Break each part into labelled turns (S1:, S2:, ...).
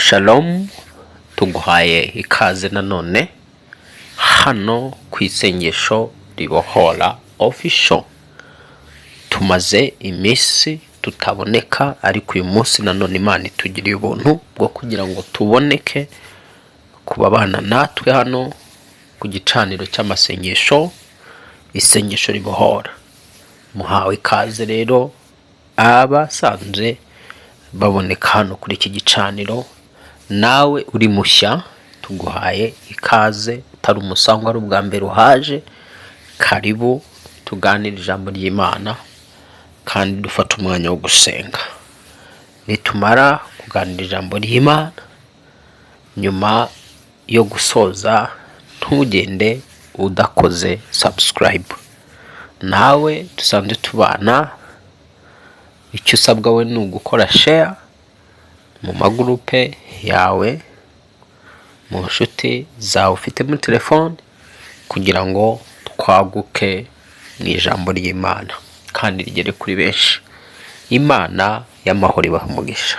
S1: Shalom, tuguhaye ikaze nanone hano ku Isengesho Ribohora Official. Tumaze iminsi tutaboneka, ariko uyu munsi nanone Imana itugiriye ubuntu bwo kugira ngo tuboneke ku babana natwe hano ku gicaniro cy'amasengesho, Isengesho Ribohora. Muhawe ikaze rero abasanzwe baboneka hano kuri iki gicaniro. Nawe uri mushya, tuguhaye ikaze. Utari umusangwa, ari ubwa mbere uhaje, karibu tuganire ijambo ry'Imana kandi dufate umwanya wo gusenga. Nitumara kuganira ijambo ry'Imana, nyuma yo gusoza, ntugende udakoze subscribe. Nawe dusanzwe tubana, icyo usabwa we ni ugukora share mu magurupe yawe, mu nshuti zawe ufite muri telefone, kugira ngo twaguke mu ijambo ry'Imana kandi rigere kuri benshi. Imana y'amahoro ibaha umugisha.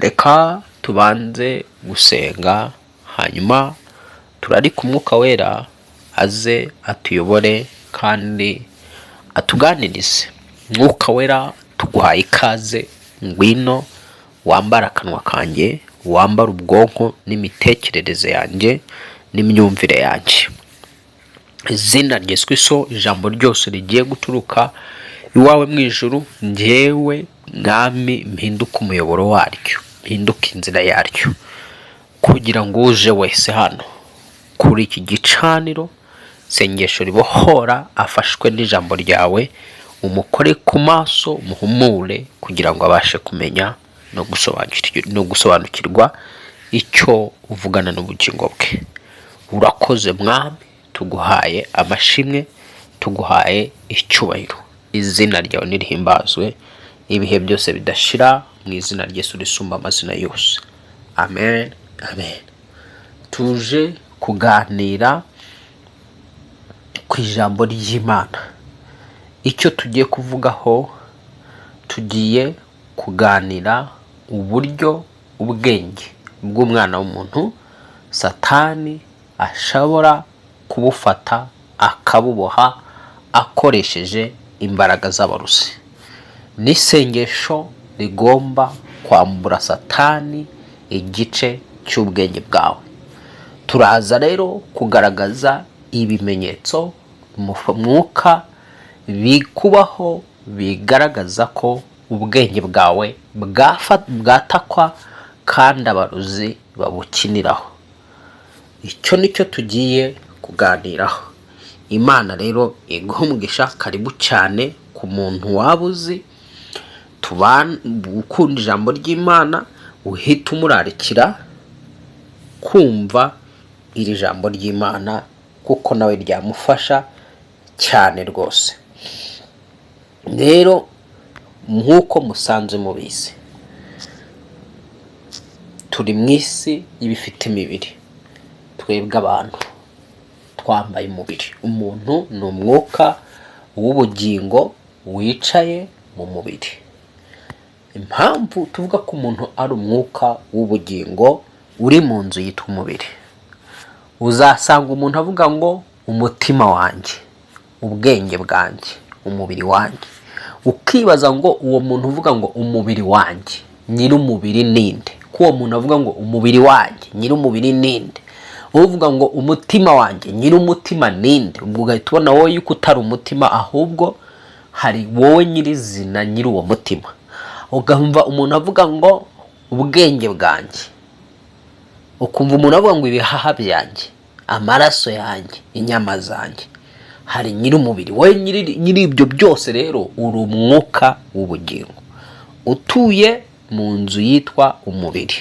S1: Reka tubanze gusenga, hanyuma turarike Umwuka Wera aze atuyobore kandi atuganirize. Mwuka Wera, tuguhaye ikaze, ngwino wambare akanwa kanjye, wambare ubwonko n'imitekerereze yanjye n'imyumvire yanjye. Izina rya Yesu Kristo, ijambo ryose rigiye guturuka iwawe mu ijuru, njyewe Mwami mpinduke umuyoboro waryo, mpinduke inzira yaryo, kugira ngo uje wese hano kuri iki gicaniro Sengesho Ribohora afashwe n'ijambo ryawe, umukore ku maso, umuhumure kugira ngo abashe kumenya no gusobanukirwa icyo uvugana n'ubugingo bwe. Urakoze Mwami, tuguhaye amashimwe, tuguhaye icyubahiro. Izina ryawe nirihimbazwe ibihe byose bidashira, mu izina ry'Yesu risumba amazina yose, amen, amen. Tuje kuganira ku ijambo ry'Imana. Icyo tugiye kuvugaho, tugiye kuganira uburyo ubwenge bw'umwana w'umuntu Satani ashobora kubufata akabuboha akoresheje imbaraga z'abarozi, n'isengesho rigomba kwambura Satani igice cy'ubwenge bwawe. Turaza rero kugaragaza ibimenyetso mu mwuka bikubaho bigaragaza ko ubwenge bwawe bwatakwa kandi abarozi babukiniraho. Icyo nicyo tugiye kuganiraho. Imana rero iguhe umugisha. Karibu cyane ku muntu waba uzi ukunda ijambo ry'Imana, uhita umurarikira kumva iri jambo ry'Imana, kuko nawe ryamufasha cyane rwose. Rero nk'uko musanzwe mubizi, turi mu isi y'ibifite imibiri. Twebwe abantu twambaye umubiri. Umuntu ni umwuka w'ubugingo wicaye mu mubiri. Impamvu tuvuga ko umuntu ari umwuka w'ubugingo uri mu nzu yitwa umubiri, uzasanga umuntu avuga ngo umutima wanjye, ubwenge bwanjye, umubiri wanjye. Ukibaza ngo uwo muntu uvuga ngo umubiri wanjye, nyir'umubiri ninde? Ko uwo muntu avuga ngo umubiri wanjye, nyir'umubiri ninde? Uvuga ngo umutima wanjye, nyir'umutima ninde? Ubwo ugahita ubona wowe yuko utari umutima, ahubwo hari wowe nyirizina nyiri uwo mutima. Ukumva umuntu avuga ngo ubwenge bwanjye, ukumva umuntu avuga ngo ibihaha byanjye, amaraso yanjye, inyama zanjye. Hari nyir'umubiri, wowe nyiri ibyo byose. Rero uri umwuka w'ubugingo utuye mu nzu yitwa umubiri,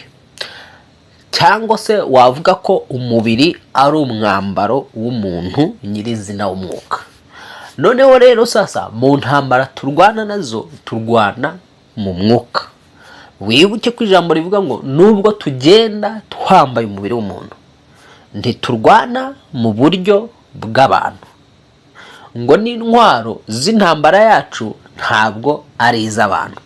S1: cyangwa se wavuga ko umubiri ari umwambaro w'umuntu nyirizina w'umwuka. Noneho rero sasa, mu ntambara turwana nazo, turwana mu mwuka. Wibuke ko ijambo rivuga ngo nubwo tugenda twambaye umubiri w'umuntu, ntiturwana mu buryo bw'abantu, ngo n'intwaro z'intambara yacu ntabwo ari iz'abantu.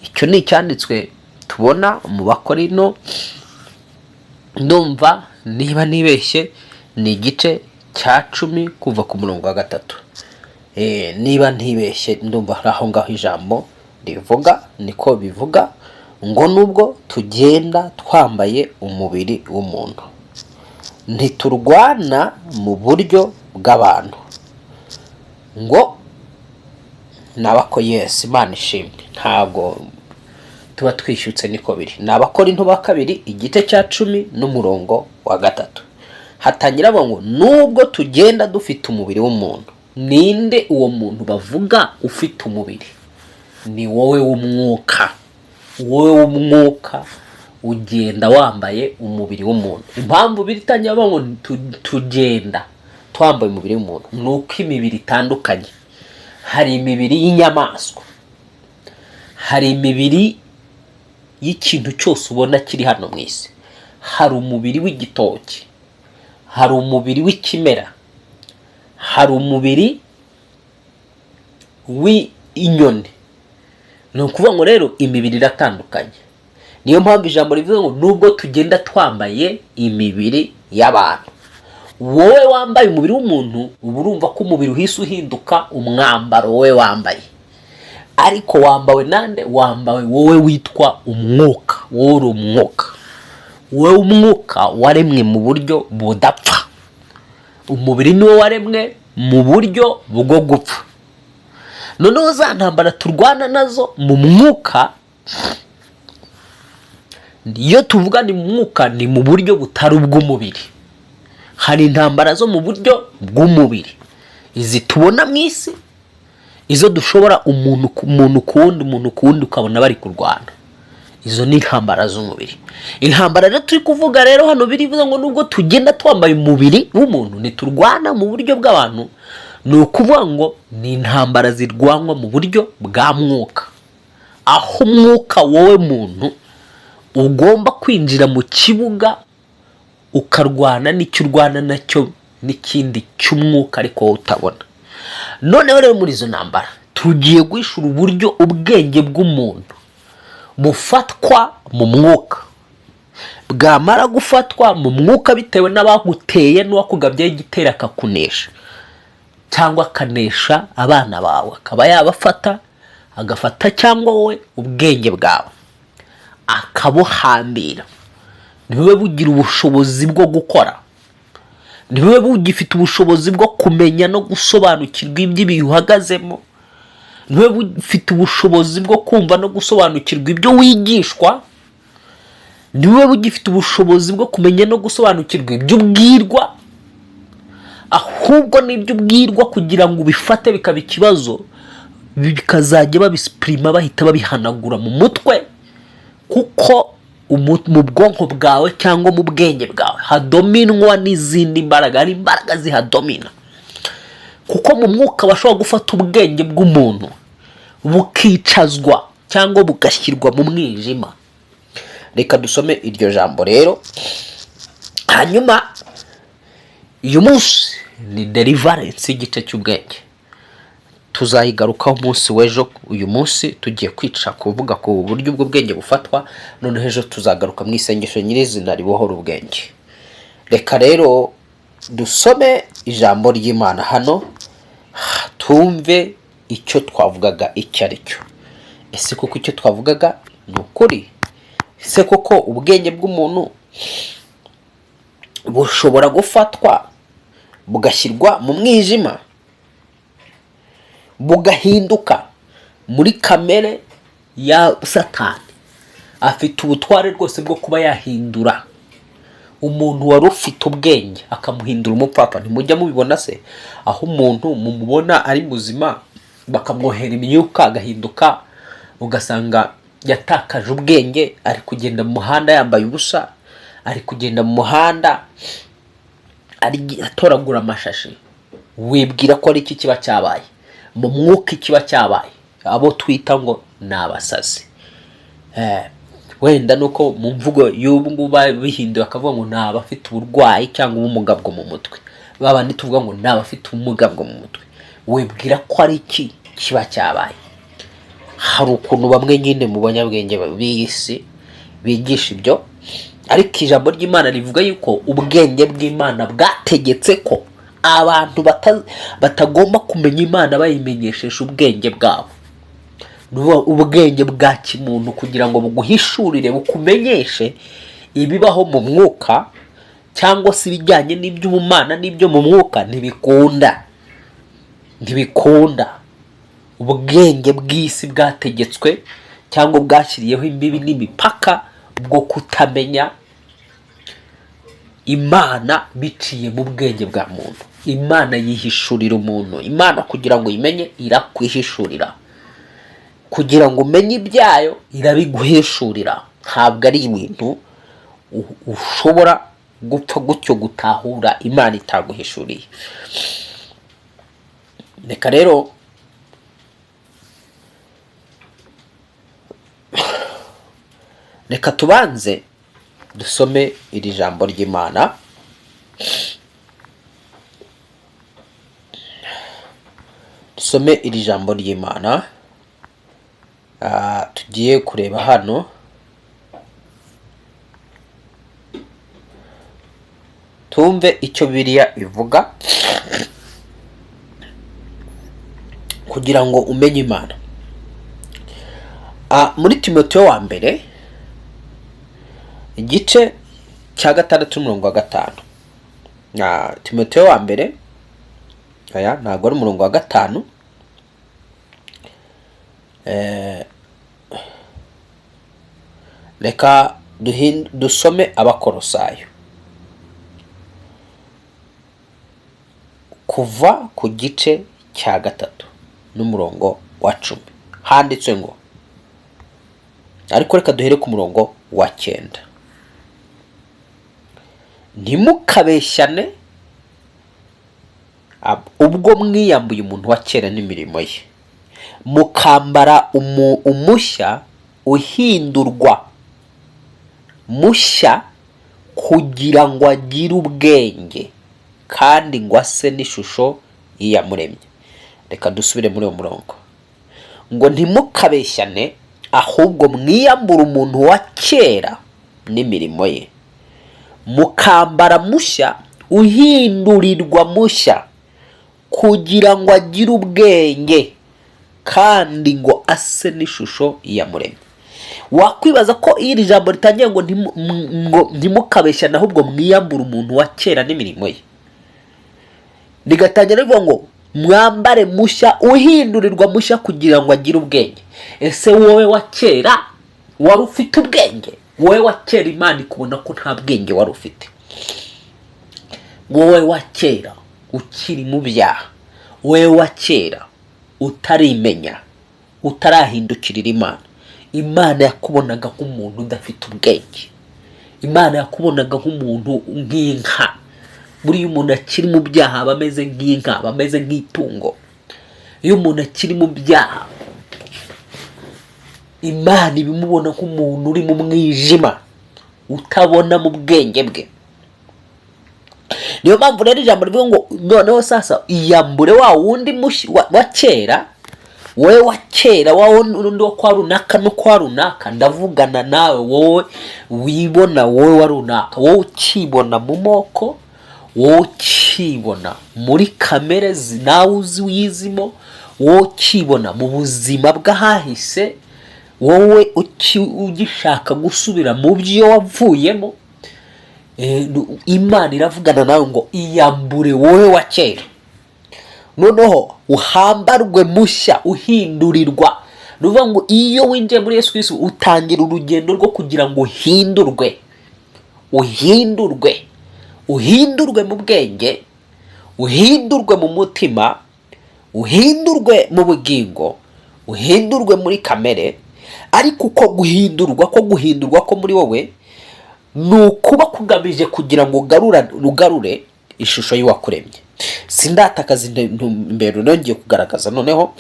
S1: Icyo ni icyanditswe Tubona mu Bakorino, ndumva niba nibeshye ni igice cya 10 kuva ku murongo wa 3. Niba ntibeshye, ndumva hari aho ngaho ijambo rivuga, niko bivuga ngo: "Nubwo tugenda twambaye umubiri w'umuntu, ntiturwana mu buryo bw'abantu." Ngo nabako yes, Imana ishimwe, ntabwo tuba twishyutse, niko biri. Ni Abakorinto ba kabiri, igice cya 10 n'umurongo wa 3. Hatangira bavuga ngo: "Nubwo tugenda dufite umubiri w'umuntu." Ninde uwo muntu bavuga ufite umubiri? Ni wowe w'umwuka. Wowe w'umwuka ugenda wambaye umubiri w'umuntu. Impamvu biritangira bavuga ngo tugenda twambaye umubiri w'umuntu ni uko imibiri itandukanye. Hari imibiri y'inyamaswa, hari imibiri y'ikintu cyose ubona kiri hano mu isi, hari umubiri w'igitoki, hari umubiri w'ikimera, hari umubiri w'inyoni. Ni ukuvuga ngo rero imibiri iratandukanye. Niyo mpamvu ijambo rivuga ngo: "Nubwo tugenda twambaye imibiri y'abantu." Wowe wambaye umubiri w'umuntu, uba urumva ko umubiri uhise uhinduka umwambaro wowe wambaye. Ariko wambawe nande? Wambawe wowe witwa umwuka. Wowe uri umwuka, wowe umwuka waremwe mu buryo budapfa. Umubiri niwo waremwe mu buryo bwo gupfa. Noneho za ntambara turwana nazo mu mwuka, iyo tuvuga ni mu mwuka, ni mu buryo butari ubw'umubiri. Hari intambara zo mu buryo bw'umubiri, izi tubona mu isi, izo dushobora umuntu ku muntu ku wundi, umuntu ku wundi, ukabona bari kurwana. Izo ni intambara z'umubiri. Intambara rero turi kuvuga rero hano, birivuga ngo: "Nubwo tugenda twambaye umubiri w'umuntu, ntiturwana mu buryo bw'abantu." Ni ukuvuga ngo ni intambara zirwanwa mu buryo bwa mwuka, aho umwuka, wowe muntu, ugomba kwinjira mu kibuga ukarwana n'icyo urwana nacyo n'ikindi cy'umwuka ariko wowe utabona. Noneho rero muri izo ntambara tugiye guhishura uburyo ubwenge bw'umuntu bufatwa mu mwuka. Bwamara gufatwa mu mwuka bitewe n'abaguteye n'uwakugabyeho igitero, akakunesha cyangwa akanesha abana bawe, akaba yabafata, agafata cyangwa wowe ubwenge bwawe akabuhambira, ntibube bugira ubushobozi bwo gukora, ntibube bugifite ubushobozi bwo kumenya no gusobanukirwa iby'ibihe uhagazemo, ntibube bufite ubushobozi bwo kumva no gusobanukirwa ibyo wigishwa, ntibube bugifite ubushobozi bwo kumenya no gusobanukirwa ibyo ubwirwa. Ahubwo n'ibyo ubwirwa kugira ngo ubifate bikaba ikibazo, bikazajya babisipurima, bahita babihanagura mu mutwe, kuko mu bwonko bwawe cyangwa mu bwenge bwawe hadominwa n'izindi mbaraga. Hari imbaraga zihadomina, kuko mu mwuka bashobora gufata ubwenge bw'umuntu bukicazwa cyangwa bugashyirwa mu mwijima. Reka dusome iryo jambo rero. Hanyuma uyu munsi ni deliverance y'igice cy'ubwenge, tuzayigarukaho umunsi w'ejo. Uyu munsi tugiye kwica kuvuga ku buryo ubwo bwenge bufatwa, noneho ejo tuzagaruka mu isengesho nyirizina ribohora ubwenge. Reka rero dusome ijambo ry'Imana hano, tumve icyo twavugaga icyo ari cyo. Ese koko icyo twavugaga ni ukuri? Ese koko ubwenge bw'umuntu bushobora gufatwa bugashyirwa mu mwijima, bugahinduka muri kamere ya Satani? Afite ubutware rwose bwo kuba yahindura umuntu wari ufite ubwenge akamuhindura umupfapfa. Ntimujya mubibona se, aho umuntu mumubona ari muzima, bakamwohera imyuka agahinduka, ugasanga yatakaje ubwenge, ari kugenda mu muhanda yambaye ubusa, ari kugenda mu muhanda ari atoragura amashashi? Wibwira ko ari iki kiba cyabaye mu mwuka? Ikiba cyabaye, abo twita ngo ni abasazi, wenda nuko mu mvugo y'ubu ngubu babihinduye bakavuga ngo ni abafite uburwayi cyangwa ubumuga bwo mu mutwe, babandi tuvuga ngo ni abafite ubumuga bwo mu mutwe. Wibwira ko ari iki kiba cyabaye? Hari ukuntu bamwe nyine mu banyabwenge b'iyi si Bigisha ibyo, ariko ijambo ry'Imana rivuga yuko ubwenge bw'Imana bwategetse ko abantu batagomba kumenya Imana bayimenyesheje ubwenge bwabo. Ni ukuvuga ubwenge bwa kimuntu kugira ngo buguhishurire, bukumenyeshe ibibaho mu mwuka cyangwa se ibijyanye n'iby'ubumana n'ibyo mu mwuka, ntibikunda, ntibikunda. Ubwenge bw'isi bwategetswe cyangwa bwashyiriyeho imbibi n'imipaka bwo kutamenya Imana biciye mu bwenge bwa muntu. Imana yihishurira umuntu. Imana kugira ngo uyimenye irakwihishurira, kugira ngo umenye ibyayo irabiguhishurira. Ntabwo ari ibintu ushobora gupfa gutyo gutahura Imana itaguhishuriye. Reka rero reka tubanze dusome iri jambo ry'Imana. Dusome iri jambo ry'Imana. Tugiye kureba hano tumve icyo Bibiliya ivuga kugira ngo umenye Imana. Muri Timoteyo wa mbere igice cya 6 n'umurongo wa 5. Timoteyo wa mbere, aya ntabwo ari umurongo wa 5. Reka dusome Abakorosayo kuva ku gice cya 3 n'umurongo wa 10, handitswe ngo, ariko reka duhere ku murongo wa 9: ntimukabeshyane ubwo mwiyambuye umuntu wa kera n'imirimo ye, mukambara umushya uhindurwa mushya kugira ngo agire ubwenge kandi ngo ase n'ishusho y'Iyamuremye. Reka dusubire muri uwo murongo ngo ntimukabeshyane, ahubwo mwiyambure umuntu wa kera n'imirimo ye, mukambara mushya uhindurirwa mushya kugira ngo agire ubwenge kandi ngo ase n'ishusho y'Iyamuremye. Wakwibaza ko iyo iri jambo ritangiye ngo ntimukabeshyane ahubwo mwiyambure umuntu wa kera n'imirimo ye, rigatangira rivuga ngo mwambare mushya uhindurirwa mushya kugira ngo agire ubwenge. Ese wowe wa kera wari ufite ubwenge? Wowe wa kera Imana ikubona ko nta bwenge wari ufite. Wowe wa kera ukiri mu byaha, wowe wa kera utarimenya, utarahindukirira Imana, Imana yakubonaga nk'umuntu udafite ubwenge. Imana yakubonaga nk'umuntu nk'inka. Buriya umuntu akiri mu byaha aba ameze nk'inka, aba ameze nk'itungo. Iyo umuntu akiri mu byaha, Imana ibimubona nk'umuntu uri mu mwijima, utabona mu bwenge bwe. Niyo mpamvu rero ijambo rivuga ngo noneho sasa iyambure wa wundi wa kera, wowe wa kera, wa wundi wo kwa runaka no kwa runaka. Ndavugana nawe wowe wibona, wowe wa runaka, wowe ukibona mu moko, wowe ukibona muri kamere nawe uzi wiyizimo, wowe ukibona mu buzima bw'ahahise, wowe ugishaka gusubira mu byo wavuyemo. Imana iravugana nawe ngo iyambure wowe wa kera, noneho uhambarwe mushya uhindurirwa. Ni ukuvuga ngo iyo winjiye muri Yesu Kristo utangira urugendo rwo kugira ngo uhindurwe, uhindurwe, uhindurwe mu bwenge, uhindurwe mu mutima, uhindurwe mu bugingo, uhindurwe muri kamere. Ariko uko guhindurwa ko guhindurwa ko muri wowe ni ukuba kugamije kugira ngo ugarure ishusho y'uwakuremye. Sindatakaza intumbero, nongeye kugaragaza noneho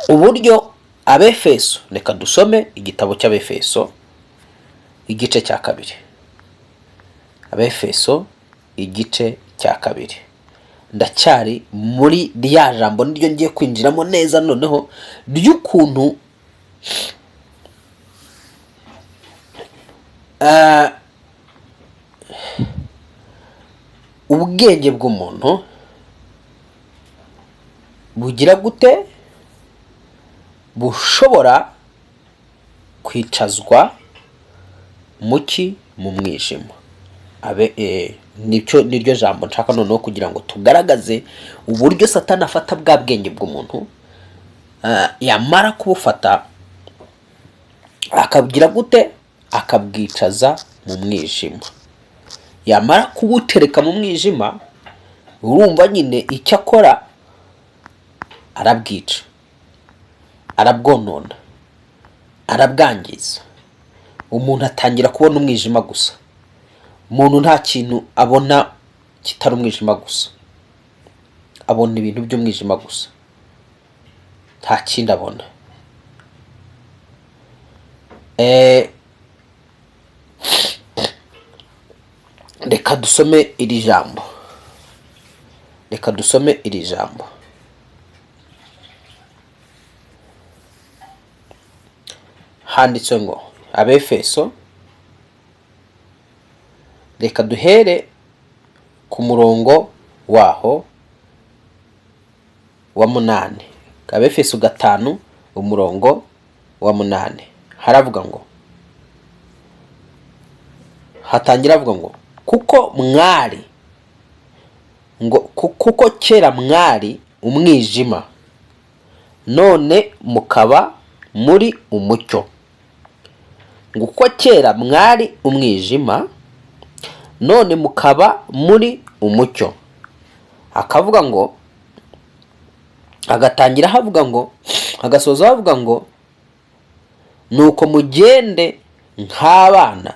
S1: uburyo Abefeso. Reka dusome igitabo cy'Abefeso igice cya 2. Abefeso igice cya 2, ndacyari muri rya jambo niryo ngiye kwinjiramo neza noneho ry'ukuntu Ubwenge bw'umuntu bugira gute? Bushobora kwicazwa muki? Mu mwijima. Abe nicyo niryo jambo nshaka noneho kugira ngo tugaragaze uburyo Satani afata bwa bwenge bw'umuntu, yamara kubufata akabugira gute? Akabwicaza mu mwijima. Yamara kubutereka mu mwijima, urumva nyine icyo akora, arabwica, arabwonona, arabwangiza. Umuntu atangira kubona umwijima gusa. Umuntu nta kintu abona kitari umwijima gusa, abona ibintu by'umwijima gusa, nta kindi abona. Reka dusome iri jambo, reka dusome iri jambo. Handitswe ngo Abefeso, reka duhere ku murongo waho wa 8. Abefeso 5 umurongo wa 8 haravuga ngo, hatangira avuga ngo kuko mwari ngo kuko kera mwari umwijima, none mukaba muri umucyo. Ngo kuko kera mwari umwijima, none mukaba muri umucyo. Akavuga ngo, agatangira havuga ngo, agasoza havuga ngo nuko mugende nk'abana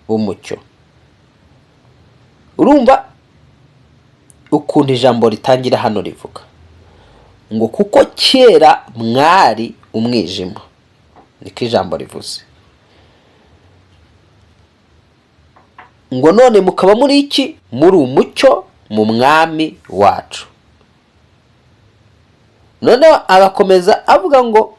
S1: b'umucyo. Urumva ukuntu ijambo ritangira hano rivuga ngo kuko kera mwari umwijima, niko ijambo rivuze, ngo none mukaba muri iki? Muri umucyo mu mwami wacu. Noneho agakomeza avuga ngo,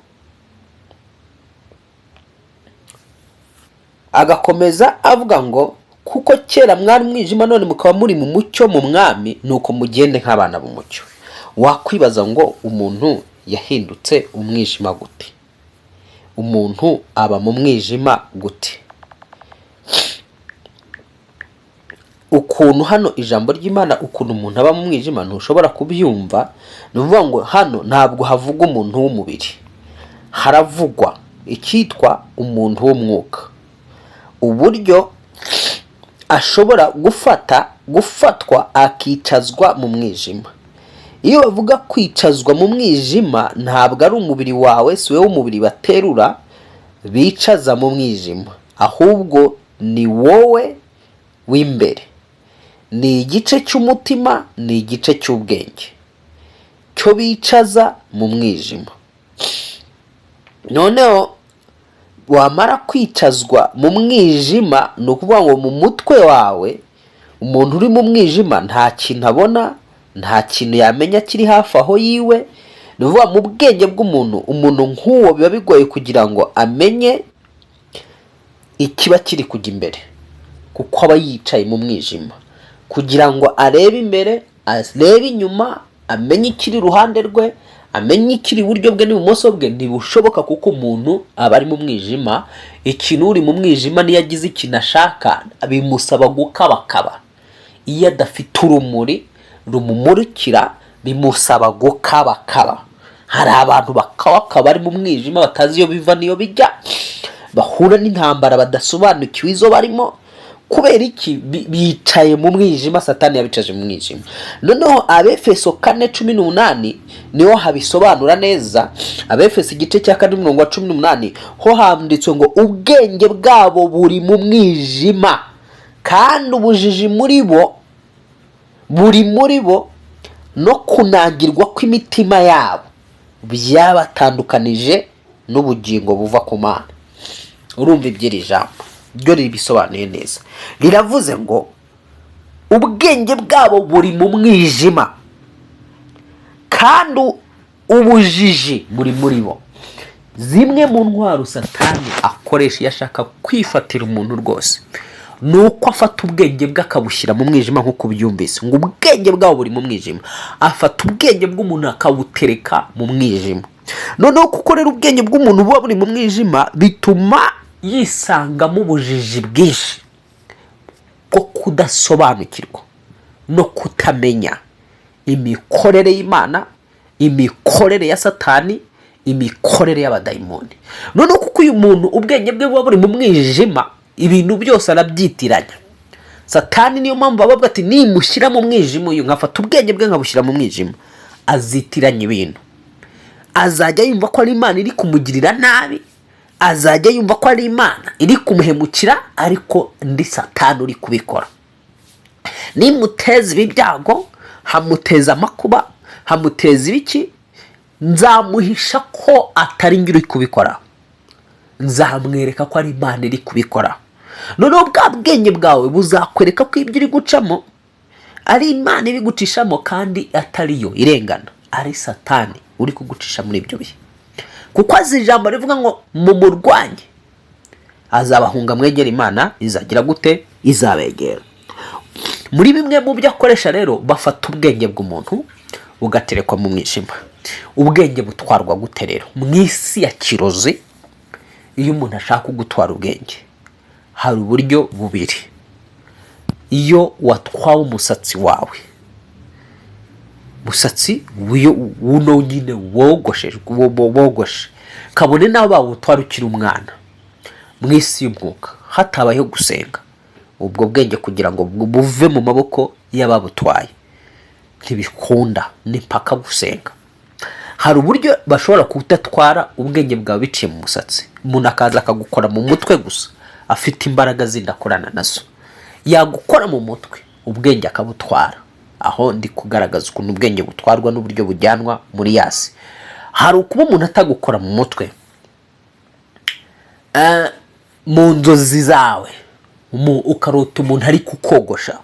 S1: agakomeza avuga ngo kuko kera mwari umwijima, none mukaba muri mu mucyo mu mwami, nuko mugende nk'abana b'umucyo. Wakwibaza ngo umuntu yahindutse umwijima gute? Umuntu aba mu mwijima gute? Ukuntu hano ijambo ry'Imana, ukuntu umuntu aba mu mwijima ntushobora kubyumva. Ni ukuvuga ngo hano ntabwo havugwa umuntu w'umubiri, haravugwa icyitwa umuntu w'umwuka, uburyo ashobora gufatwa akicazwa mu mwijima. Iyo bavuga kwicazwa mu mwijima, ntabwo ari umubiri wawe, si wowe umubiri baterura bicaza mu mwijima, ahubwo ni wowe w'imbere, ni igice cy'umutima, ni igice cy'ubwenge cyo bicaza mu mwijima. Noneho wamara kwicazwa mu mwijima, ni ukuvuga ngo mu mutwe wawe, umuntu uri mu mwijima nta kintu abona, nta kintu yamenya kiri hafi aho yiwe. Ni ukuvuga mu bwenge bw'umuntu, umuntu nk'uwo biba bigoye kugira ngo amenye ikiba kiri kujya imbere, kuko aba yicaye mu mwijima. Kugira ngo arebe imbere, arebe inyuma, amenye ikiri iruhande rwe, amenye ikiri iburyo bwe n'ibumoso bwe, ntibushoboka, kuko umuntu aba ari mu mwijima. Ikintu uri mu mwijima niyo agize ikintu ashaka bimusaba gukabakaba. Iyo adafite urumuri rumumurikira bimusaba gukabakaba. Hari abantu bakabakaba bari mu mwijima, batazi iyo biva n'iyo bijya, bahura n'intambara badasobanukiwe izo barimo. Kubera iki? Bicaye mu mwijima, Satani yabicaje mu mwijima. Noneho Abefeso 4:18 niho habisobanura neza. Abefeso igice cya 4 umurongo wa 18 ho handitswe ngo ubwenge bwabo buri mu mwijima, kandi ubujiji muri bo buri muri bo, no kunangirwa kw'imitima yabo byabatandukanije n'ubugingo buva ku Mana. Urumva iby'iri jambo ryo ribisobanuye neza, riravuze ngo ubwenge bwabo buri mu mwijima, kandi ubujiji buri muri bo. Zimwe mu ntwaro Satani akoresha akoresha iyo ashaka kwifatira umuntu rwose, ni uko afata ubwenge bwe akabushyira mu mwijima. Nk'uko ubyumvise ngo ubwenge bwabo buri mu mwijima, afata ubwenge bw'umuntu akabutereka mu mwijima. Noneho kuko rero ubwenge bw'umuntu buba buri mu mwijima, bituma yisangamo ubujiji bwinshi bwo kudasobanukirwa no kutamenya imikorere y'Imana, imikorere ya Satani, imikorere y'abadayimoni. Noneho kuko uyu muntu ubwenge bwe buba buri mu mwijima, ibintu byose arabyitiranya. Satani niyo mpamvu bavuga ati: "Nimushyira mu mwijima uyu, nkafata ubwenge bwe nkabushyira mu mwijima, azitiranya ibintu, azajya yumva ko ari Imana iri kumugirira nabi, azajya yumva ko ari Imana iri kumuhemukira, ariko ndi Satani uri kubikora. Nimuteza ibi byago, hamuteza amakuba, hamuteza ibiki, nzamuhisha ko atari njye uri kubikora, nzamwereka ko ari Imana iri kubikora." Noneho bwa bwenge bwawe buzakwereka ko ibyo uri gucamo ari Imana ibigucishamo, kandi atari yo irengana, ari Satani uri kugucisha muri ibyo bihe, kuko azi ijambo rivuga ngo mumurwanye azabahunga, mwegera Imana izagira gute? Izabegera. Muri bimwe mu byo akoresha rero, bafata ubwenge bw'umuntu bugaterekwa mu mwijima. Ubwenge butwarwa gute rero mu isi ya kirozi? Iyo umuntu ashaka gutwara ubwenge, hari uburyo bubiri. Iyo watwawe umusatsi wawe, umusatsi wuno nyine wogoshejwe, wogoshe, kabone n'aho bawutwara ukiri umwana, mu isi y'umwuka hatabayeho gusenga, ubwo bwenge kugira ngo buve mu maboko y'ababutwaye ntibikunda, ni mpaka gusenga. Hari uburyo bashobora kudatwara ubwenge bwawe biciye mu musatsi. Umuntu akaza akagukora mu mutwe gusa, afite imbaraga zindi akorana nazo, yagukora mu mutwe ubwenge akabutwara. Aho ndi kugaragaza ukuntu ubwenge butwarwa n'uburyo bujyanwa muri yasi. Hari ukuba umuntu atagukora mu mutwe, mu nzozi zawe ukarota umuntu ari kukogosha,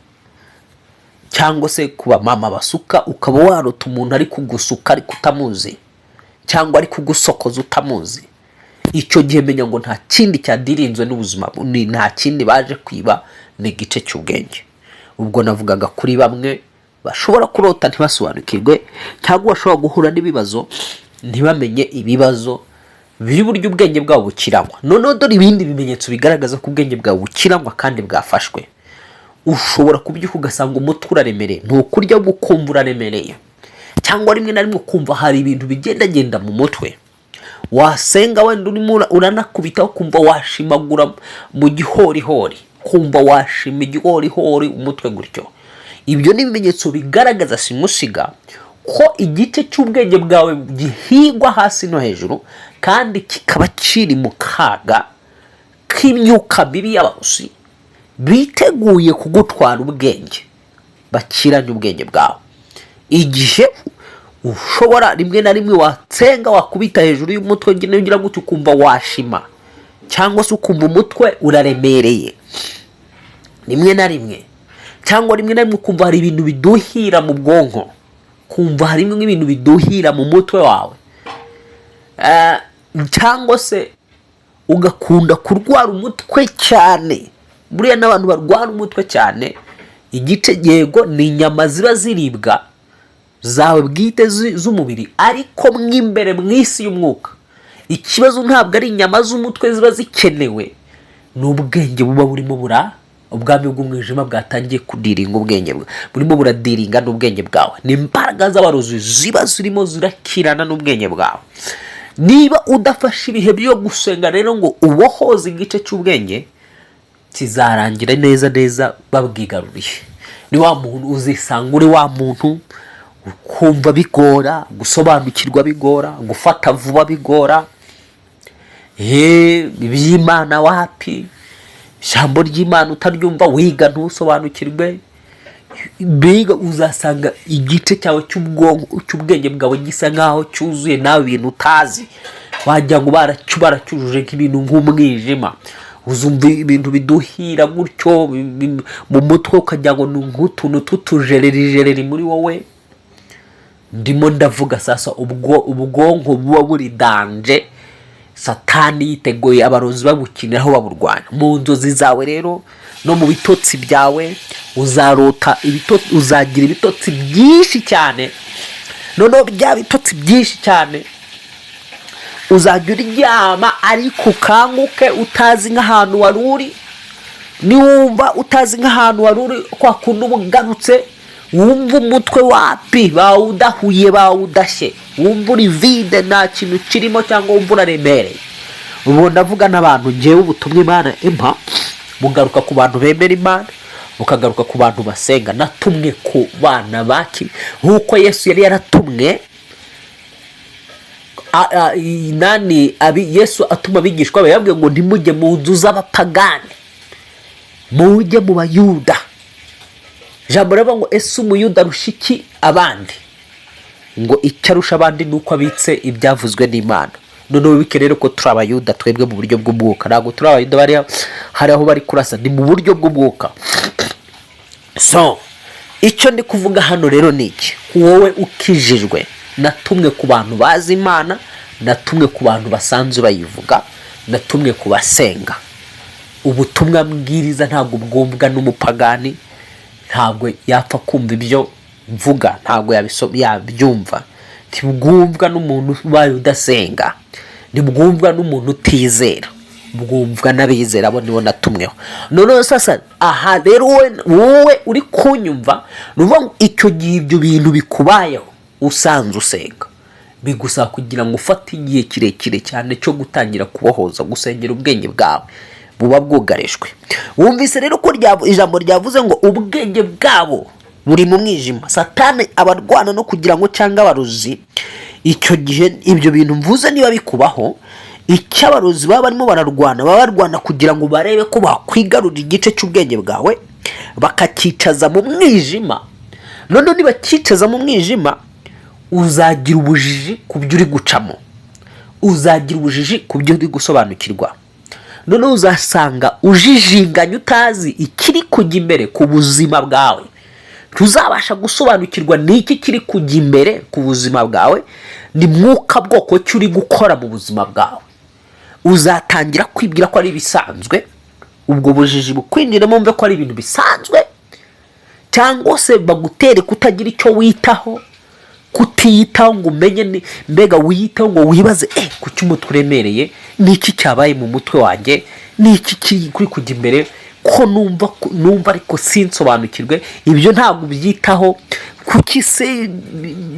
S1: cyangwa se kuba mama basuka, ukaba warota umuntu ari kugusuka ariko utamuzi, cyangwa ari kugusokoza utamuzi. Icyo gihe menya ngo nta kindi cyadirinzwe n'ubuzima, nta kindi baje kwiba, ni igice cy'ubwenge. Ubwo navugaga kuri bamwe bashobora kurota ntibasobanukirwe, cyangwa bashobora guhura n'ibibazo ntibamenye ibibazo by'uburyo ubwenge bwabo bukiranywa. Noneho dore ibindi bimenyetso bigaragaza ko ubwenge bwawe bukiranywa kandi bwafashwe. Ushobora kubyuka ugasanga umutwe uraremereye, ntukurya, ukumva uraremereye, cyangwa rimwe na rimwe ukumva hari ibintu bigendagenda mu mutwe. Wasenga wenda urimo uranakubita, ukumva washimagura mu gihorihori, kumva washima igihorihori umutwe gutyo. Ibyo ni ibimenyetso bigaragaza simusiga ko igice cy'ubwenge bwawe gihigwa hasi no hejuru, kandi kikaba kiri mu kaga k'imyuka mibi y'abarozi biteguye kugutwara ubwenge, bakiranye ubwenge bwawe. Igihe ushobora rimwe na rimwe watsenga, wakubita hejuru y'umutwe ugira ugira gutya, ukumva washima, cyangwa se ukumva umutwe uraremereye rimwe na rimwe, cyangwa rimwe na rimwe ukumva hari ibintu biduhira mu bwonko, kumva harimo nk'ibintu biduhira mu mutwe wawe, cyangwa se ugakunda kurwara umutwe cyane. Buriya n'abantu barwara umutwe cyane, igice, yego, ni inyama ziba ziribwa zawe bwite z'umubiri, ariko mo imbere mu isi y'umwuka ikibazo ntabwo ari inyama z'umutwe ziba zikenewe, ni ubwenge buba burimo bura ubwami bw'umwijima bwatangiye kudiringa ubwenge bwe, burimo buradiringa n'ubwenge bwawe. Ni imbaraga z'abarozi ziba zirimo zirakirana n'ubwenge bwawe. Niba udafashe ibihe byo gusenga rero ngo ubohoze igice cy'ubwenge, kizarangira neza neza babwigaruriye. Ni wa muntu uzisanga uri wa muntu ukumva bigora gusobanukirwa, bigora gufata vuba, bigora iby'Imana, wapi, ijambo ry'Imana utaryumva, wiga ntusobanukirwe. Mbega uzasanga igice cyawe cy'ubwonko, cy'ubwenge bwawe, gisa nkaho cyuzuye nawe ibintu utazi, wagira ngo baracyujuje nk'ibintu nk'umwijima. Uzumva ibintu biduhira gutyo mu mutwe, ukagira ngo ni nk'utuntu tw'utujereri muri wowe. Ndimo ndavuga sasa ubwo ubwonko buba buri danger. Satani yiteguye abarozi babukiniraho, baburwana mu nzozi zawe. Rero no mu bitotsi byawe uzarota uzagira ibitotsi byinshi cyane. Noneho bya bitotsi byinshi cyane, uzajya uryama ariko ukanguke utazi nk'ahantu wari uri. Niwumva utazi nk'ahantu wari uri, kwa kundi uba ugarutse wumva umutwe wapi bawudahuye, bawudashye, wumva uri vide, nta kintu kirimo, cyangwa wumva uraremereye. Ubu ndavuga n'abantu, ngewe ubutumwa Imana impa bugaruka ku bantu bemera Imana, bukagaruka ku bantu basenga. Natumwe ku bana baki nk'uko Yesu yari yaratumwe nani abi Yesu atuma abigishwa be, yababwiye ngo ntimujye mu nzu z'abapagani, mujye mu Bayuda. Ijambo riravuga ngo: "Ese Umuyuda arusha iki abandi?" Ngo icyo arusha abandi ni uko abitse ibyavuzwe n'Imana. Noneho wibuke rero ko turi Abayuda twebwe mu buryo bw'umwuka. Ntabwo turi Abayuda bari hari aho bari kurasa, ni mu buryo bw'umwuka. So icyo ndi kuvuga hano rero ni iki: wowe ukijijwe, natumwe ku bantu bazi Imana, natumwe ku bantu basanzwe bayivuga, natumwe ku basenga. Ubutumwa mbwiriza ntabwo bwumvwa n'umupagani, ntabwo yapfa kumva ibyo mvuga, ntabwo yabyumva. Ntibwumvwa n'umuntu ubaye udasenga, ntibwumvwa n'umuntu utizera, bwumvwa n'abizera. Abo nibo natumweho. Noneho sasa aha rero, wowe uri kunyumva, ni ukuvuga ngo icyo gihe ibyo bintu bikubayeho usanze usenga, bigusaba kugira ngo ufate igihe kirekire cyane cyo gutangira kubohoza, gusengera ubwenge bwawe buba bwugarijwe. Wumvise rero ko ijambo ryavuze ngo ubwenge bwabo buri mu mwijima. Satani aba arwana no kugira ngo, cyangwa abarozi, icyo gihe ibyo bintu mvuze niba bikubaho, icyo abarozi baba barimo bararwana, baba barwana kugira ngo barebe ko bakwigarurira igice cy'ubwenge bwawe, bakacyicaza mu mwijima. Noneho nibacyicaza mu mwijima, uzagira ubujiji ku byo uri gucamo, uzagira ubujiji ku byo uri gusobanukirwa. Noneho uzasanga ujijinganya, utazi ikiri kujya imbere ku buzima bwawe. Ntuzabasha gusobanukirwa n'iki kiri kujya imbere ku buzima bwawe, ni mwuka bwoko ki uri gukora mu buzima bwawe. Uzatangira kwibwira ko ari ibisanzwe, ubwo bujiji bukwinjiramo, wumve ko ari ibintu bisanzwe, cyangwa se bagutere kutagira icyo witaho, kutiyitaho ngo umenye mbega wiyiteho ngo wibaze: "Kuki umutwe uremereye? Ni iki cyabaye mu mutwe wanjye? Ni iki kiri kuri kujya imbere ko numva ariko sinsobanukirwe?" Ibyo ntabwo ubyitaho. Kuki se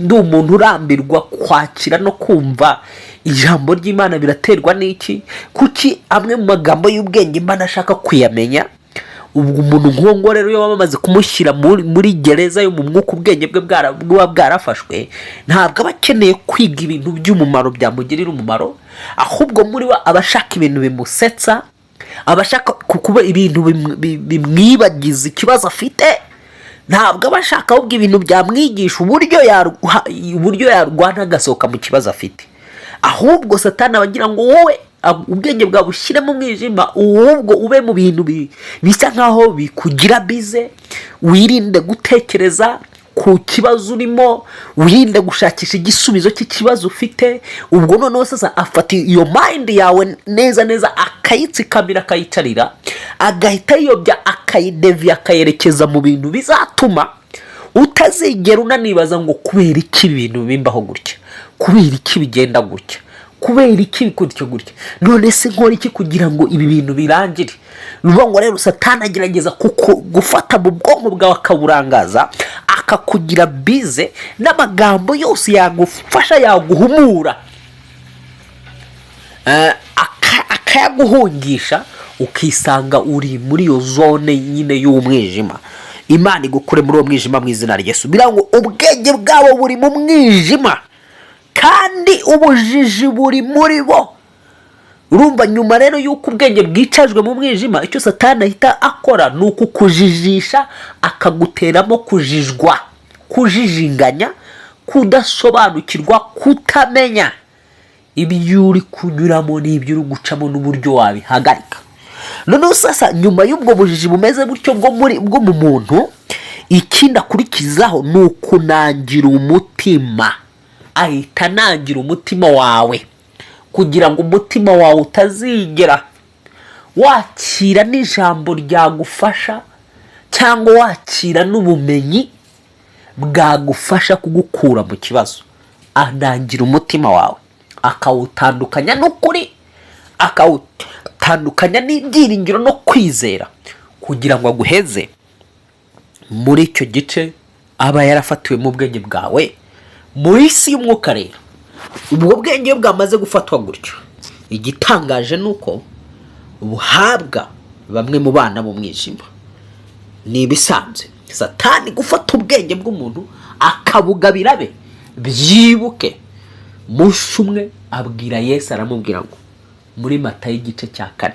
S1: ndi umuntu urambirwa kwakira no kumva ijambo ry'Imana? Biraterwa n'iki? Kuki amwe mu magambo y'ubwenge mba nashaka kuyamenya? Ubwo umuntu nk'uwo nguwo rero, iyo baba bamaze kumushyira muri gereza yo mu mwuka, ubwenge bwe buba bwarafashwe, ntabwo aba akeneye kwiga ibintu by'umumaro byamugirira umumaro. Ahubwo muri we aba ashaka ibintu bimusetsa, aba ashaka kuba ibintu bimwibagiza ikibazo afite. Ntabwo aba ashaka ahubwo ibintu byamwigisha uburyo yarwana agasohoka mu kibazo afite. Ahubwo Satani aba agira ngo wowe ubwenge bwawe ushyire mu mwijima, ahubwo ube mu bintu bisa nkaho bikugira busy, wirinde gutekereza ku kibazo urimo, wirinde gushakisha igisubizo cy'ikibazo ufite. Ubwo noneho sasa afata iyo mind yawe neza neza, akayitsikamira, akayicarira, agahita yiyobya, akayideviya, akayerekeza mu bintu bizatuma utazigera unanibaza ngo: "Kubera iki ibintu bimbaho gutya? Kubera iki bigenda gutya? Kubera iki gutya gutya? None se nkora iki kugira ngo ibi bintu birangire?" Ni ukuvuga ngo rero Satani agerageza gufata mu bwonko bwawe, akaburangaza, akakugira busy n'amagambo yose yagufasha, yaguhumura, akayaguhungisha, ukisanga uri muri iyo zone nyine y'umwijima. Imana igukure muri uwo mwijima mu izina rya Yesu. Bivuga ngo ubwenge bwabo buri mu mwijima kandi ubujiji buri muri bo. Urumva, nyuma rero y'uko ubwenge bwicajwe mu mwijima, icyo Satani ahita akora ni ukukujijisha, akaguteramo kujijwa, kujijinganya, kudasobanukirwa, kutamenya ibyo uri kunyuramo n'ibyo uri gucamo n'uburyo wabihagarika. Noneho sasa, nyuma y'ubwo bujiji bumeze gutyo bwo mu muntu, ikindi akurikizaho ni ukunangira umutima. Ahita anangira umutima wawe. Kugira ngo umutima wawe utazigera wakira n'ijambo ryagufasha cyangwa wakira n'ubumenyi bwagufasha kugukura mu kibazo. Anangira umutima wawe, akawutandukanya n'ukuri, akawutandukanya n'ibyiringiro no kwizera, kugira ngo aguheze muri icyo gice aba yarafatiwemo ubwenge bwawe mu isi y'umwuka. Rero ubwo bwenge iyo bwamaze gufatwa gutyo, igitangaje ni uko buhabwa bamwe mu bana b'umwijima. Ni ibisanzwe Satani gufata ubwenge bw'umuntu akabugabira be. Byibuke umunsi umwe abwira Yesu, aramubwira ngo muri Matayo igice cya 4,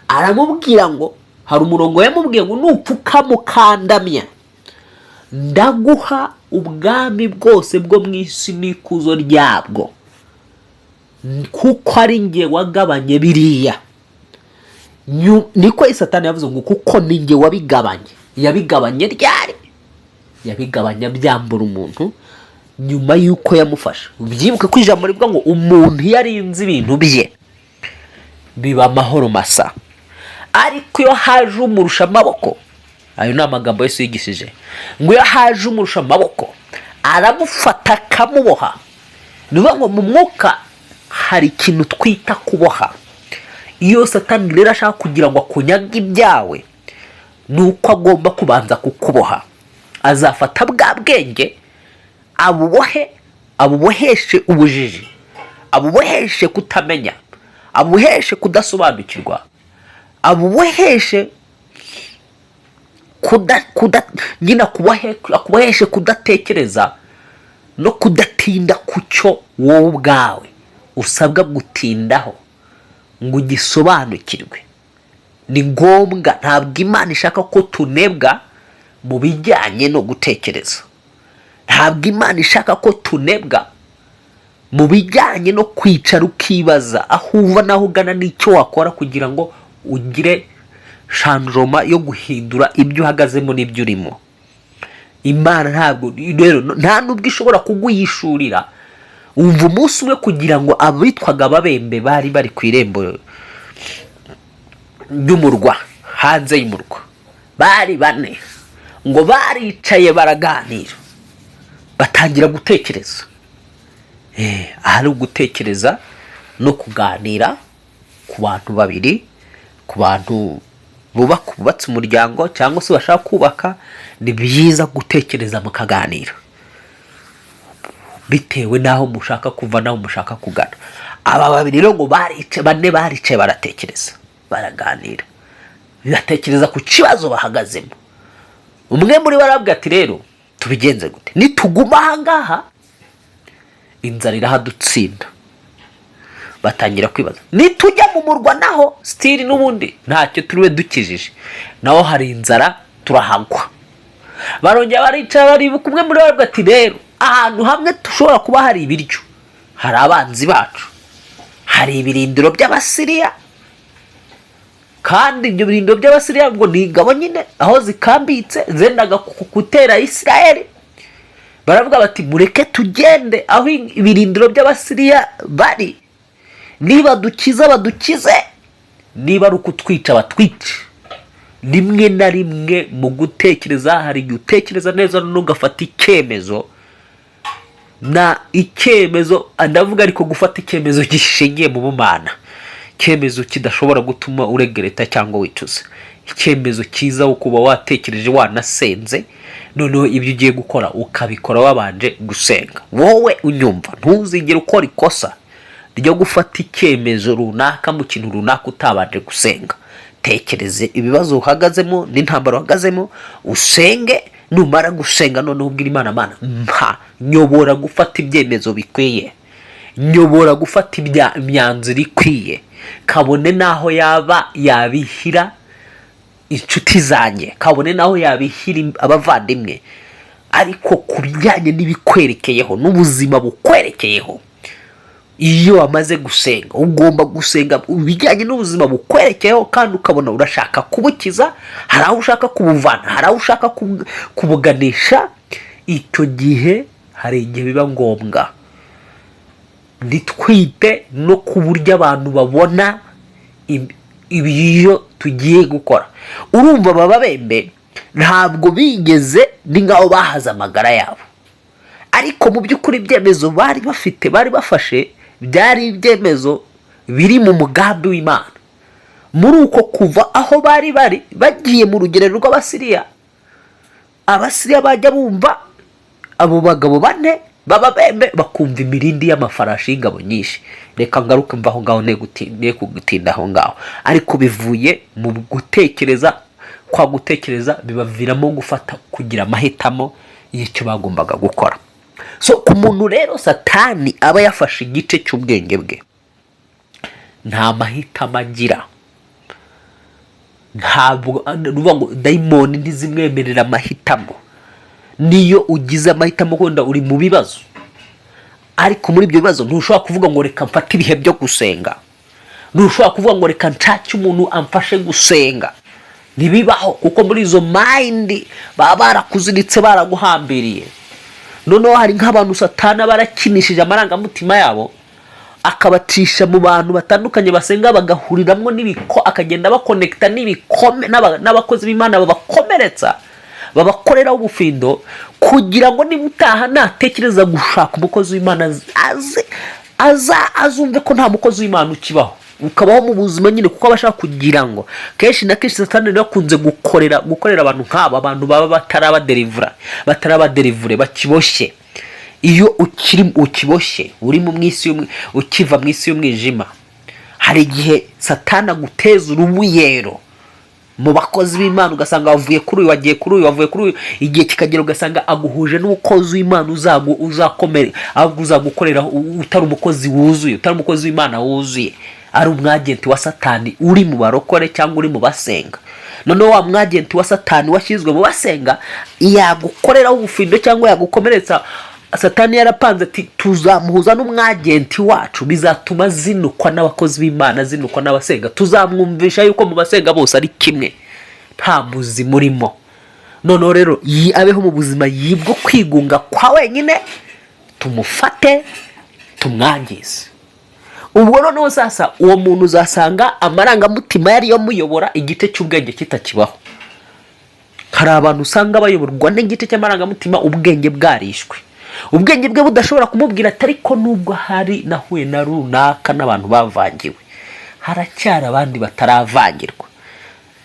S1: aramubwira ngo hari umurongo yamubwiye ngo: "Nupfukama ukandamya, ndaguha ubwami bwose bwo mu isi n'ikuzo ryabwo, kuko ari njye wagabanye biriya." Niko Satani yavuze ngo: "Kuko ni njye wabigabanye." Yabigabanye ryari? Yabigabanya byambura umuntu nyuma y'uko yamufasha. Byibuke ko ijambo rivuga ngo umuntu iyo arinze ibintu bye biba amahoro masa, ariko iyo haje umurusha amaboko, ayo ni amagambo Yesu yigishije, ngo iyo haje umurusha amaboko aramufata akamuboha. Ni ukuvuga ngo mu mwuka hari ikintu twita kuboha. Iyo Satani rero ashaka kugira ngo akunyage ibyawe, ni uko agomba kubanza kukuboha. Azafata bwa bwenge abubohe, abuboheshe ubujiji, abuboheshe kutamenya, abuboheshe kudasobanukirwa, abuboheshe kuda kuda nyine akuboheshe kudatekereza no kudatinda ku cyo wowe ubwawe usabwa gutindaho ngo ugisobanukirwe. Ni ngombwa. Ntabwo Imana ishaka ko tunebwa mu bijyanye no gutekereza. Ntabwo Imana ishaka ko tunebwa mu bijyanye no kwicara ukibaza aho uva n'aho ugana n'icyo wakora kugira ngo ugire changement yo guhindura ibyo uhagazemo n'ibyo urimo. Imana ntabwo rero, nta nubwo ishobora kuguhishurira. Wumva umunsi umwe kugira ngo abitwaga ababembe bari bari ku irembo ry'umurwa, hanze y'umurwa, bari bane, ngo baricaye baraganira, batangira gutekereza. Ahari ugutekereza no kuganira ku bantu babiri, ku bantu bubatse umuryango cyangwa se bashaka kubaka, ni byiza gutekereza mukaganira bitewe n'aho mushaka kuva n'aho mushaka kugana. Aba babiri rero ngo baricaye, bane baricaye, baratekereza, baraganira, batekereza ku kibazo bahagazemo. Umwe muri bo arabwira ati: "Rero tubigenze gute? Nituguma aha ngaha inzara irahadutsinda." Batangira kwibaza: nitujya mu murwa naho still n'ubundi ntacyo turiwe dukijije, naho hari inzara, turahagwa. Barongera baricara, baribuka, umwe muri bo aravuga ati: "Rero ahantu hamwe dushobora kuba hari ibiryo, hari abanzi bacu, hari ibirindiro by'Abasiriya." Kandi ibyo birindiro by'Abasiriya ngo ni ingabo nyine aho zikambitse zendaga gutera Isirayeli. Baravuga bati: "Mureke tugende aho ibirindiro by'Abasiriya bari, niba dukiza badukize, niba ari ukutwica batwice." Rimwe na rimwe mu gutekereza hari igihe utekereza neza n'ugafata icyemezo, na icyemezo ndavuga ariko gufata icyemezo gishingiye mu bumana, icyemezo kidashobora gutuma uregretta cyangwa wicuza, icyemezo cyiza wo kuba watekereje wanasenze, noneho ibyo ugiye gukora ukabikora wabanje gusenga. Wowe unyumva, ntuzigere ukora ikosa ryo gufata icyemezo runaka mu kintu runaka utabanje gusenga. Tekereze ibibazo uhagazemo n'intambara uhagazemo, usenge. Numara gusenga noneho ubwira Imana: "Mana, mpa nyobora gufata ibyemezo bikwiye, nyobora gufata imyanzuro ikwiye, kabone n'aho yaba yabihira inshuti zanjye, kabone n'aho yabihira abavandimwe, ariko ku bijyanye n'ibikwerekeyeho n'ubuzima bukwerekeyeho." Iyo wamaze gusenga, ugomba gusenga ibijyanye n'ubuzima bukwerekeyeho kandi ukabona urashaka kubukiza, hari aho ushaka kubuvana, hari aho ushaka kubuganisha. Icyo gihe hari igihe biba ngombwa. Ntitwite no ku buryo abantu babona ibyo tugiye gukora. Urumva, baba bembe ntabwo bigeze, ni nk'aho bahaze amagara yabo, ariko mu by'ukuri ibyemezo bari bafite, bari bafashe, byari ibyemezo biri mu mugambi w'Imana. Muri uko kuva aho bari bari bagiye mu rugerero rw'Abasiriya, Abasiriya bajya bumva abo bagabo bane baba bembe, bakumva imirindi y'amafarashi y'ingabo nyinshi. Reka ngaruke mva aho ngaho, ne kugutinda aho ngaho, ariko bivuye mu gutekereza. Kwa gutekereza bibaviramo gufata, kugira amahitamo y'icyo bagombaga gukora. So ku muntu rero Satani aba yafashe igice cy'ubwenge bwe, nta mahitamo agira. Ntabwo ni ukuvuga ngo dayimoni ntizimwemerera amahitamo. Niyo ugize amahitamo, wenda uri mu bibazo, ariko muri ibyo bibazo ntushobora kuvuga ngo reka mfate ibihe byo gusenga, ntushobora kuvuga ngo reka nshake umuntu amfashe gusenga. Ntibibaho, kuko muri izo mind baba barakuziritse, baraguhambiriye. Noneho hari nk'abantu Satana barakinishije amarangamutima yabo, akabacisha mu bantu batandukanye basenga, bagahuriramo n'ibiko, akagenda bakonekita n'ibikome n'abakozi b'Imana babakomeretsa, babakoreraho ubufindo, kugira ngo niba utaha natekereza gushaka umukozi w'Imana, aze aza azumve ko nta mukozi w'Imana ukibaho. Ukabaho mu buzima nyine, kuko aba ashaka kugira ngo, kenshi na kenshi Satani rero akunze gukorera abantu nk'aba, abantu baba batarabaderivura, batarabaderivure, bakiboshye. Iyo ukiri ukiboshye, uri mu isi ukiva mu isi y'umwijima, hari igihe Satani aguteza urubuyero mu bakozi b'Imana, ugasanga wavuye kuri uyu wagiye kuri uyu, wavuye kuri uyu, igihe kikagera ugasanga aguhuje n'umukozi w'Imana uzakomere, ahubwo uzagukorera utari umukozi wuzuye, utari umukozi w'Imana wuzuye, ari umwagenti wa Satani uri mu barokore cyangwa uri mu basenga. Noneho wa mwagenti wa Satani washyizwe mu basenga yagukoreraho ubufindo cyangwa yagukomeretsa, Satani yarapanze ati: "Tuzamuhuza n'umwagenti wacu, bizatuma zinukwa n'abakozi b'Imana, zinukwa n'abasenga. Tuzamwumvisha yuko mu basenga bose ari kimwe, nta muzima urimo." Noneho rero abeho mu buzima yibwo kwigunga kwa wenyine, tumufate tumwangize. Ubwo noneho sasa uwo muntu uzasanga amarangamutima yari amuyobora, igice cy'ubwenge kitakibaho. Hari abantu usanga bayoborwa n'igice cy'amarangamutima, ubwenge bwarishwe, ubwenge bwe budashobora kumubwira ati: "Ariko nubwo hari nahuye na runaka n'abantu bavangiwe, haracyari abandi bataravangirwa."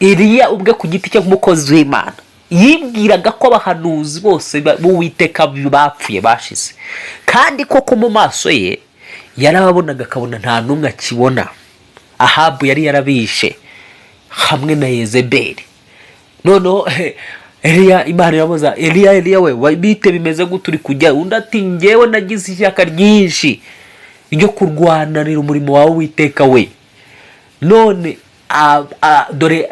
S1: Eliya ubwe ku giti cye nk'umukozi w'Imana yibwiraga ko abahanuzi bose b'Uwiteka bapfuye, bashize, kandi koko mu maso ye yarababonaga akabona nta n'umwe akibona. Ahabu yari yarabishe hamwe na Yezebeli. Noneho Eliya, Imana iramubaza: "Eliya, Eliya we, bite? Bimeze gute? Uri kujya?" Undi ati: "Ngewe nagize ishyaka ryinshi ryo kurwananira umurimo wawe, Witeka we. None dore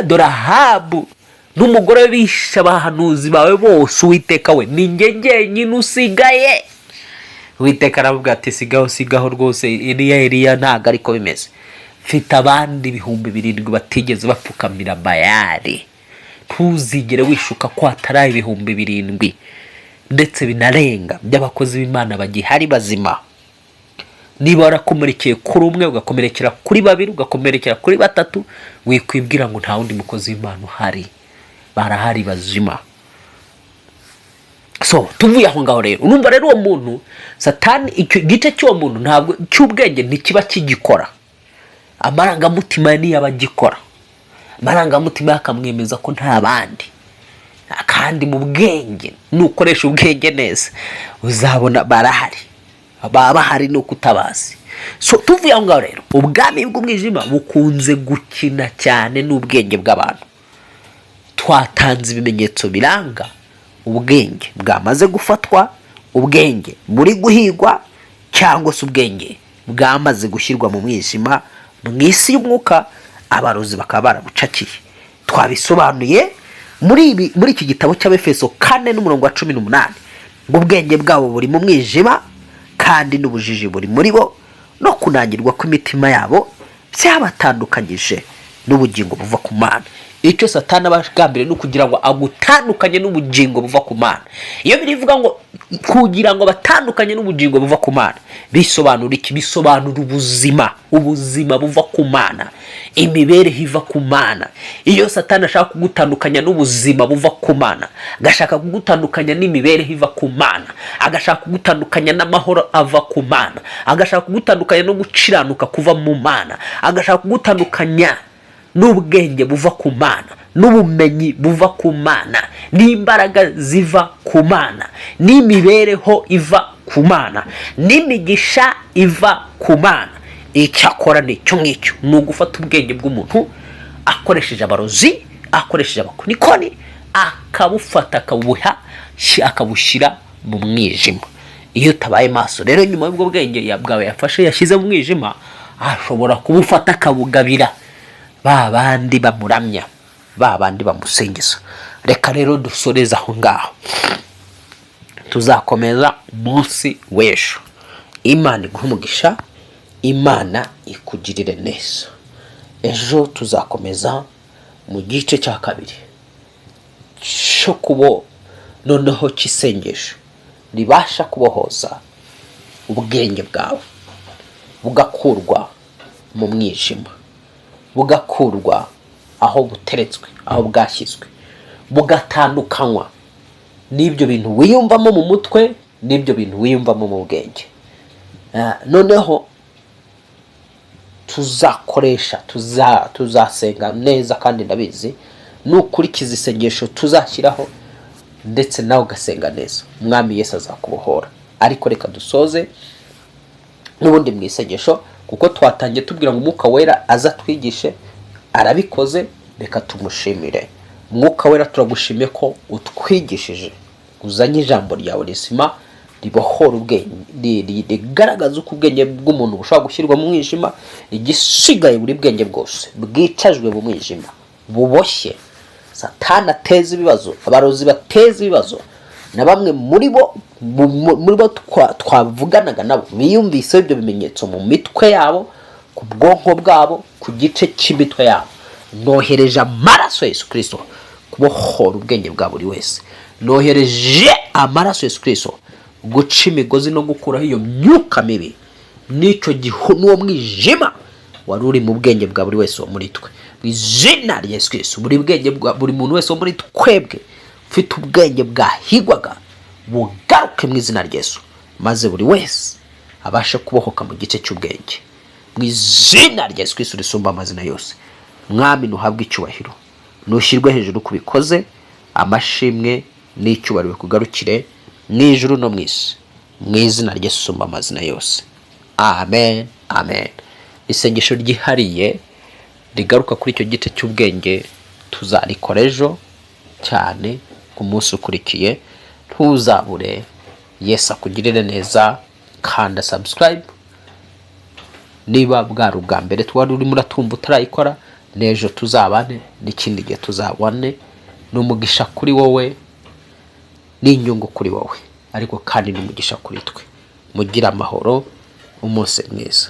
S1: dore Ahabu n'umugore we bishe abahanuzi bawe bose. Uwiteka we, ni njye njyenyine usigaye." Uwiteka aravuga ati: "Sigaho, sigaho rwose, Eliya, Eliya, ntabwo ariko bimeze. Mfite abandi 7000 batigeze bapfukamira Bayali. Ntuzigere wishuka ko hatari 7000 ndetse binarenga by'abakozi b'Imana bagihari bazima. Niba warakomerekeye kuri umwe, ugakomerekera kuri babiri, ugakomerekera kuri batatu, wikwibwira ngo nta wundi mukozi w'Imana uhari. Barahari bazima." So tuvuye aho ngaho rero, urumva rero uwo muntu Satani, icyo gice cy'uwo muntu ntabwo cy'ubwenge ntikiba kigikora, amarangamutima niyo aba agikora. Amarangamutima akamwemeza ko nta bandi, kandi mu bwenge, nukoresha ubwenge neza, uzabona barahari, baba bahari nuko utabazi. So tuvuye aho ngaho rero, ubwami bw'umwijima bukunze gukina cyane n'ubwenge bw'abantu. Twatanze ibimenyetso biranga ubwenge bwamaze gufatwa, ubwenge buri guhigwa, cyangwa se ubwenge bwamaze gushyirwa mu mwijima mu isi y'umwuka, abarozi bakaba barabucakiye. Twabisobanuye muri iki gitabo cy'Abefeso 4 n'umurongo wa 18, ngo ubwenge bwabo buri mu mwijima kandi n'ubujiji buri muri bo no kunangirwa kw'imitima yabo byabatandukanyije n'ubugingo buva ku Mana. Icyo Satani aba agambiriye ni ukugira ngo agutandukanye n'ubugingo buva ku Mana. Iyo birivuga ngo kugira ngo batandukanye n'ubugingo buva ku Mana, bisobanura iki? Bisobanura ubuzima, ubuzima buva ku Mana, imibereho iva ku Mana. Iyo Satani ashaka kugutandukanya n'ubuzima buva ku Mana, agashaka kugutandukanya n'imibereho iva ku Mana, agashaka kugutandukanya n'amahoro ava ku Mana, agashaka kugutandukanya no gukiranuka kuva mu Mana, agashaka kugutandukanya n'ubwenge buva ku Mana, n'ubumenyi buva ku Mana, n'imbaraga ziva ku Mana, n'imibereho iva ku Mana, n'imigisha iva ku Mana, icyo akora ni icyo ngicyo: ni ugufata ubwenge bw'umuntu akoresheje abarozi, akoresheje abakonikoni, akabufata, akabuha, akabushyira mu mwijima. Iyo utabaye maso rero, nyuma y'ubwo bwenge bwawe yafashe yashyize mu mwijima, ashobora kubufata akabugabira ba bandi bamuramya, ba bandi bamusingiza. Reka rero dusoreze aho ngaho, tuzakomeza umunsi w'ejo. Imana iguhe umugisha, Imana ikugirire neza. Ejo tuzakomeza mu gice cya kabiri cyo kubo noneho cy'isengesho ribasha kubohoza ubwenge bwawe, bugakurwa mu mwijima, bugakurwa aho buteretswe, aho bwashyizwe, bugatandukanywa n'ibyo bintu wiyumvamo mu mutwe, n'ibyo bintu wiyumvamo mu bwenge. Noneho tuzakoresha, tuzasenga neza, kandi ndabizi nukurikiza isengesho tuzashyiraho, ndetse nawe ugasenga neza, Umwami Yesu azakubohora. Ariko reka dusoze n'ubundi mu isengesho, kuko twatangiye tubwira ngo Umwuka Wera aza atwigishe. Arabikoze, reka tumushimire. Umwuka Wera, turagushimiye ko utwigishije, uzanye ijambo ryawe rizima ribohora ubwenge, rigaragaza uko ubwenge bw'umuntu bushobora gushyirwa mu mwijima. Igisigaye, buri bwenge bwose bwicajwe mu mwijima, buboshye, Satani ateza ibibazo, abarozi bateza ibibazo, na bamwe muri bo muri bo twavuganaga nabo biyumviseho ibyo bimenyetso mu mitwe yabo, ku bwonko bwabo, ku gice cy'imitwe yabo, nohereje amaraso ya Yesu Kirisito kubohora ubwenge bwa buri wese. Nohereje amaraso ya Yesu Kirisito guca imigozi no gukuraho iyo myuka mibi n'icyo gihu n'uwo mwijima wari uri mu bwenge bwa buri wese wo muri twe, mu izina rya Yesu Kirisito. Buri bwenge bwa buri muntu wese wo muri twebwe ufite ubwenge bwahigwaga bugaruke mu izina rya Yesu, maze buri wese abashe kubohoka mu gice cy'ubwenge, mu izina rya Yesu Kirisito risumba amazina yose. Mwami, ntuhabwe icyubahiro, ntushyirwe hejuru kubikoze. Amashimwe n'icyubahiro bikugarukire mu ijuru no mu isi, mu izina rya Yesu usumba amazina yose. Amen, amen. Isengesho ryihariye rigaruka kuri icyo gice cy'ubwenge tuzarikora ejo cyane, ku munsi ukurikiye. Ntuzabure. Yesu akugirire neza. Kanda subscribe niba bwari ubwa mbere twari urimo uratumva utarayikora. N'ejo tuzabane, n'ikindi gihe tuzabane. Ni umugisha kuri wowe, n'inyungu kuri wowe, ariko kandi ni umugisha kuri twe. Mugire amahoro, umunsi mwiza.